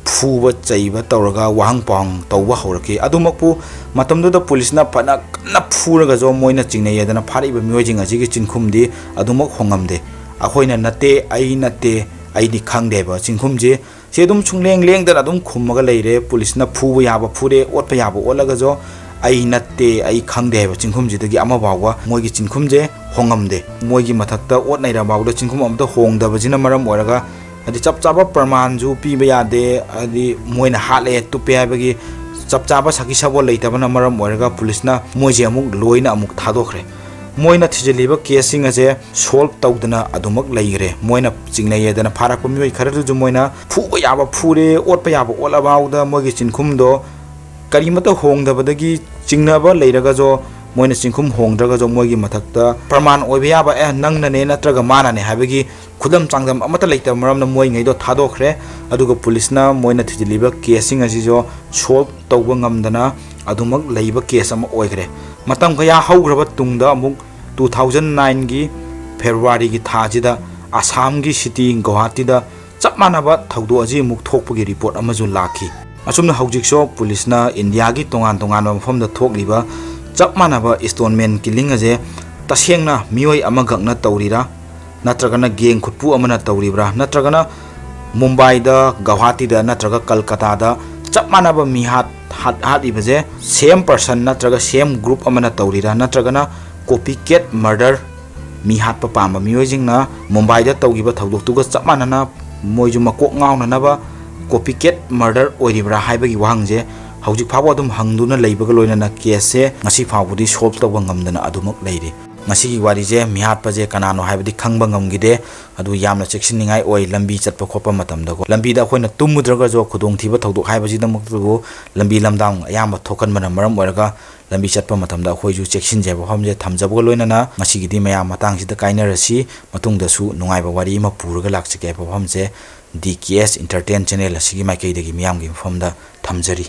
ꯐꯨꯕ ꯆꯩꯕ ꯇꯧꯔꯒ ꯋꯥꯍꯪ ꯄꯥꯎꯍꯪ ꯇꯧꯕ ꯍꯧꯔꯛꯈꯤ꯫ ꯑꯗꯨꯃꯛꯄꯨ ꯃꯇꯝꯗꯨꯗ ꯄꯨꯂꯤꯁꯅ ꯐꯅ ꯀꯟꯅ ꯐꯨꯔꯒꯁꯨ ꯃꯣꯏꯅ ꯆꯤꯡꯅꯩꯌꯦꯗꯅ ꯐꯥꯔꯛꯏꯕ ꯃꯤꯑꯣꯏꯁꯤꯡ ꯑꯁꯤꯒꯤ ꯆꯤꯟꯈꯨꯝꯗꯤ ꯑꯗꯨꯃꯛ ꯍꯣꯡꯉꯝꯗꯦ꯫ "ꯑꯩꯈꯣꯏꯅ ꯅꯠꯇꯦ, ꯑꯩ ꯅꯠꯇꯦ, ꯑꯩꯗꯤ ꯈꯪꯗꯦ" ꯍꯥꯏꯕ ꯆꯤꯡꯈꯨꯝꯁꯤ ꯁꯤ ꯑꯗꯨꯝ ꯁꯨꯡꯂꯦꯡ ꯂꯦꯡꯗꯅ ꯑꯗꯨꯝ ꯈꯨꯝꯃꯒ ꯂꯩꯔꯦ꯫ ꯄꯨꯂꯤꯁꯅ ꯐꯨꯕ ꯌꯥꯕ ꯐꯨꯔꯦ, ꯑꯣꯠꯄ ꯌꯥꯕ ꯑꯣꯠꯂꯒꯁꯨ "ꯑꯩ ꯅꯠꯇꯦ, ꯑꯩ ꯈꯪꯗꯦ" ꯍꯥꯏꯕ ꯆꯤꯡꯈꯨꯝꯁꯤꯗꯒꯤ ꯑꯃ ꯐꯥꯎꯕ ꯃꯣꯏꯒꯤ ꯆꯤꯟꯈꯨꯝꯁꯦ ꯍꯣꯡꯉꯝꯗꯦ꯫ ꯃꯣꯏꯒꯤ ꯃꯊꯛꯇ ꯑꯣꯠ ꯅꯩꯔ ꯐꯥꯎꯗ ꯆꯤꯡꯈꯨꯝ ꯑꯃꯇ ꯍꯣꯡꯗꯕꯁꯤꯅ ꯃꯔꯝ ꯑꯣꯏꯔꯒ, ꯍꯥꯏꯗꯤ, ꯆꯞ ꯆꯥꯕ ꯄ꯭ꯔꯃꯥꯟꯁꯨ ꯄꯤꯕ ꯌꯥꯗꯦ, ꯍꯥꯏꯗꯤ, ꯃꯣꯏꯅ ꯍꯥꯠꯂꯦ, ꯇꯨꯞꯄꯦ ꯍꯥꯏꯕꯒꯤ ꯆꯞ ꯆꯥꯕ ꯁꯥꯈꯤ ꯁꯥꯕꯣꯜ ꯂꯩꯇꯕꯅ ꯃꯔꯝ ꯑꯣꯏꯔꯒ ꯄꯨꯂꯤꯁꯅ ꯃꯣꯏꯁꯦ ꯑꯃꯨꯛ ꯂꯣꯏꯅ ꯑꯃꯨꯛ ꯊꯥꯗꯣꯛꯈ꯭ꯔꯦ꯫ ꯃꯣꯏꯅ ꯊꯤꯖꯤꯜꯂꯤꯕ ꯀꯦꯁꯁꯤꯡ ꯑꯁꯦ ꯁꯣꯜꯕ ꯇꯧꯗꯅ ꯑꯗꯨꯃꯛ ꯂꯩꯈ꯭ꯔꯦ꯫ ꯃꯣꯏꯅ ꯆꯤꯡꯅꯩ ꯍꯥꯏꯗꯅ ꯐꯥꯔꯛꯄ ꯃꯤꯑꯣꯏ ꯈꯔꯗꯨꯁꯨ ꯃꯣꯏꯅ ꯐꯨꯕ ꯌꯥꯕ ꯐꯨꯔꯦ, ꯑꯣꯠꯄ ꯌꯥꯕ ꯑꯣꯠꯂꯕꯥꯎꯗ ꯃꯣꯏꯒꯤ ꯆꯤꯟꯈꯨꯝꯗꯣ ꯀꯔꯤꯃꯠꯇ ꯍꯣꯡꯗꯕꯗꯒꯤ ꯆꯤꯡꯅꯕ ꯂꯩꯔꯒꯁꯨ ꯃꯣꯏꯅ ꯆꯤꯡꯈꯨꯝ ꯍꯣꯡꯗ꯭ꯔꯒꯁꯨ ꯃꯣꯏꯒꯤ ꯃꯊꯛꯇ ꯄ꯭ꯔꯃꯥꯟ ꯑꯣꯏꯕ ꯌꯥꯕ, "ꯑꯦ, ꯅꯪꯅꯅꯦ ꯅꯠꯇ꯭ꯔꯒ ꯃꯥꯅꯅꯦ" ꯍꯥꯏꯕꯒꯤ ꯈꯨꯗꯝ ꯆꯥꯡꯗꯝ ꯑꯃꯠꯇ ꯂꯩꯇꯕ ꯃꯔꯝꯅ ꯃꯣꯏꯉꯩꯗꯣ ꯊꯥꯗꯣꯛꯈ꯭ꯔꯦ꯫ ꯑꯗꯨꯒ ꯄꯨꯂꯤꯁꯅ ꯃꯣꯏꯅ ꯊꯤꯖꯤꯜꯂꯤꯕ ꯀꯦꯁꯁꯤꯡ ꯑꯁꯤꯁꯨ ꯁꯣꯜꯕ ꯇꯧꯕ ꯉꯝꯗꯅ ꯑꯗꯨꯃꯛ ꯂꯩꯕ ꯀꯦꯁ ꯑꯃ ꯑꯣꯏꯈ꯭ꯔꯦ꯫ ꯃꯇꯝ ꯀꯌꯥ ꯍꯧꯈ꯭ꯔꯕ ꯇꯨꯡꯗ ꯑꯃꯨꯛ two thousand nineꯒꯤ ꯐꯦꯕ꯭ꯔꯨꯋꯥꯔꯤꯒꯤ ꯊꯥꯁꯤꯗ ꯑꯁꯥꯝꯒꯤ ꯁꯤꯇꯤ ꯒꯧꯍꯥꯇꯤꯗ ꯆꯞ ꯃꯥꯟꯅꯕ ꯊꯧꯗꯣꯛ ꯑꯁꯤ ꯑꯃꯨꯛ ꯊꯣꯛꯄꯒꯤ ꯔꯤꯄꯣꯔꯠ ꯑꯃꯁꯨ ꯂꯥꯛꯈꯤ꯫ ꯑꯁꯨꯝꯅ ꯍꯧꯖꯤꯛꯁꯨ ꯄꯨꯂꯤꯁꯅ ꯏꯟꯗꯤꯌꯥꯒꯤ ꯇꯣꯉꯥꯟ ꯇꯣꯉꯥꯟꯕ ꯃꯐꯝꯗ ꯊꯣꯛꯂꯤꯕ ꯆꯞ ꯃꯥꯟꯅꯕ ꯁ꯭ꯇꯣꯟꯃꯦꯟ ꯀꯤꯂꯤꯡ ꯑꯁꯦ ꯇꯁꯦꯡꯅ ꯃꯤꯑꯣꯏ ꯑꯃꯈꯛꯅ ꯇꯧꯔꯤꯔꯥ, ꯅꯠꯇ꯭ꯔꯒꯅ ꯒꯦꯡ ꯈꯨꯠꯄꯨ ꯑꯃꯅ ꯇꯧꯔꯤꯕ꯭ꯔꯥ, ꯅꯠꯇ꯭ꯔꯒꯅ ꯃꯨꯝꯕꯥꯏꯗ, ꯒꯧꯍꯥꯇꯤꯗ ꯅꯠꯇ꯭ꯔꯒ ꯀꯜꯀꯇꯥꯗ ꯆꯞ ꯃꯥꯟꯅꯕ ꯃꯤ ꯍꯥꯠ-, ꯍꯥꯠ-, ꯍꯥꯠꯂꯤꯕꯁꯦ ꯁꯦꯝ ꯄꯔꯁꯟ ꯅꯠꯇ꯭ꯔꯒ ꯁꯦꯝ ꯒ꯭ꯔꯨꯞ ꯑꯃꯅ ꯇꯧꯔꯤꯔꯥ, ꯅꯠꯇ꯭ꯔꯒꯅ ꯀꯣꯄꯤ ꯀꯦꯠ ꯃꯔꯗꯔ, ꯃꯤ ꯍꯥꯠꯄ ꯄꯥꯝꯕ ꯃꯤꯑꯣꯏꯁꯤꯡꯅ ꯃꯨꯝꯕꯥꯏꯗ ꯇꯧꯈꯤꯕ ꯊꯧꯗꯣꯛꯇꯨꯒ ꯆꯞ ꯃꯥꯟꯅꯅ ꯃꯣꯏꯁꯨ ꯃꯀꯣꯛ ꯉꯥꯎꯅꯅꯕ ꯀꯣꯄꯤ ꯀꯦꯠ ꯃꯔꯗꯔ ꯑꯣꯏꯔꯤꯕ꯭ꯔꯥ ꯍꯥꯏꯕꯒꯤ ꯋꯥꯍꯪꯁꯦ ꯍꯧꯖꯤꯛ ꯐꯥꯎꯕ ꯑꯗꯨꯝ ꯍꯪꯗꯨꯅ ꯂꯩꯕꯒ ꯂꯣꯏꯅꯅ ꯀꯦꯁꯁꯦ ꯉꯁꯤ ꯐꯥꯎꯕꯗꯤ ꯁꯣꯜꯕ ꯇꯧꯕ ꯉꯝꯗꯅ ꯑꯗꯨꯃꯛ ꯂꯩꯔꯤ꯫ ꯉꯁꯤꯒꯤ ꯋꯥꯔꯤꯁꯦ ꯃꯤꯍꯥꯠꯄꯁꯦ ꯀꯅꯥꯅꯣ ꯍꯥꯏꯕꯗꯤ ꯈꯪꯕ ꯉꯝꯈꯤꯗꯦ꯫ ꯑꯗꯨ ꯌꯥꯝꯅ ꯆꯦꯛꯁꯤꯟꯅꯤꯡꯉꯥꯏ ꯑꯣꯏ ꯂꯝꯕꯤ ꯆꯠꯄ ꯈꯣꯠꯄ ꯃꯇꯝꯗꯀꯣ꯫ ꯂꯝꯕꯤꯗ ꯑꯩꯈꯣꯏꯅ ꯇꯨꯝꯃꯨꯗ꯭ꯔꯒꯁꯨ ꯈꯨꯗꯣꯡꯊꯤꯕ ꯊꯧꯗꯣꯛ ꯍꯥꯏꯕꯁꯤꯗꯃꯛꯇꯕꯨ ꯂꯝꯕꯤ ꯂꯝꯗꯥꯡ ꯑꯌꯥꯝꯕ ꯊꯣꯛꯀꯟꯕꯅ ꯃꯔꯝ ꯑꯣꯏꯔꯒ ꯂꯝꯕꯤ ꯆꯠꯄ ꯃꯇꯝꯗ ꯑꯩꯈꯣꯏꯁꯨ ꯆꯦꯛꯁꯤꯟꯖꯩ ꯍꯥꯏꯕ ꯋꯥꯐꯝꯁꯦ ꯊꯝꯖꯕꯒ ꯂꯣꯏꯅꯅ ꯉꯁꯤꯒꯤꯗꯤ ꯃꯌꯥꯝ ꯃꯇꯥꯡꯁꯤꯗ ꯀꯥꯏꯅꯔꯁꯤ꯫ ꯃꯇꯨꯡꯗꯁꯨ ꯅꯨꯡꯉꯥꯏꯕ ꯋꯥꯔꯤ ꯑꯃ ꯄꯨꯔꯒ ꯂꯥꯛꯆꯒꯦ ꯍꯥꯏꯕ ꯋꯥꯐꯝꯁꯦ ꯗꯤ ꯀꯦ ꯑꯦꯁ ꯏꯟꯇꯔꯇꯦꯟ ꯆꯦꯅꯦꯜ ꯑꯁꯤꯒꯤ ꯃꯥꯏꯀꯩꯗꯒꯤ ꯃꯤꯌꯥꯝꯒꯤ ꯃꯐꯝꯗ ꯊꯝꯖꯔꯤ꯫